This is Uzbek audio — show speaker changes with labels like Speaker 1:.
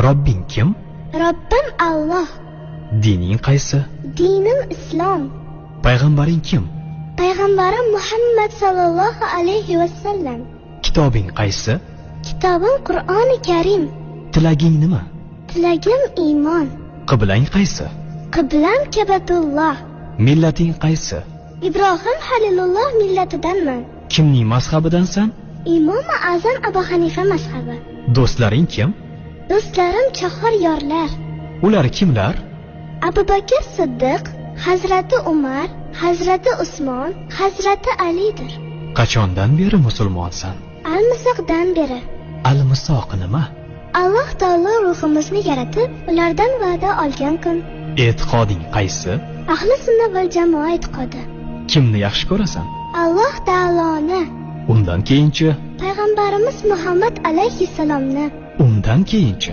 Speaker 1: Robbing kim?
Speaker 2: Robbim Alloh.
Speaker 1: Dining qaysi?
Speaker 2: Dinim Islom.
Speaker 1: Payg'ambaring kim?
Speaker 2: Payg'ambarim Muhammad sallallohu alayhi va sallam.
Speaker 1: Kitobing qaysi?
Speaker 2: Kitobim Qur'oni Karim.
Speaker 1: Tilaging nima?
Speaker 2: Tilagim iymon.
Speaker 1: Qiblang qaysi?
Speaker 2: Qiblam Kabatulloh.
Speaker 1: Millating qaysi?
Speaker 2: Ibrohim Halilulloh millatidanman.
Speaker 1: Kimning mazhabidansan?
Speaker 2: Imom Azam Abu Hanifa mazhabi.
Speaker 1: Do'stlaring kim?
Speaker 2: Do'stlarim chahar yorlar.
Speaker 1: Ular kimlar?
Speaker 2: Abu Bakr Siddiq, Hazrati Umar, Hazrati Usmon, Hazrati Alidir.
Speaker 1: Qachondan beri musulmonsan?
Speaker 2: Al-Misoqdan beri.
Speaker 1: Al-Misoq nima?
Speaker 2: Alloh taolo ruhimizni yaratib, ulardan va'da olgan kun.
Speaker 1: E'tiqoding qaysi?
Speaker 2: Ahli sunna val jamoa e'tiqodi.
Speaker 1: Kimni yaxshi ko'rasan?
Speaker 2: Alloh taoloni.
Speaker 1: Undan keyinchi?
Speaker 2: Payg'ambarimiz Muhammad alayhissalomni.
Speaker 1: Undan keyinchi?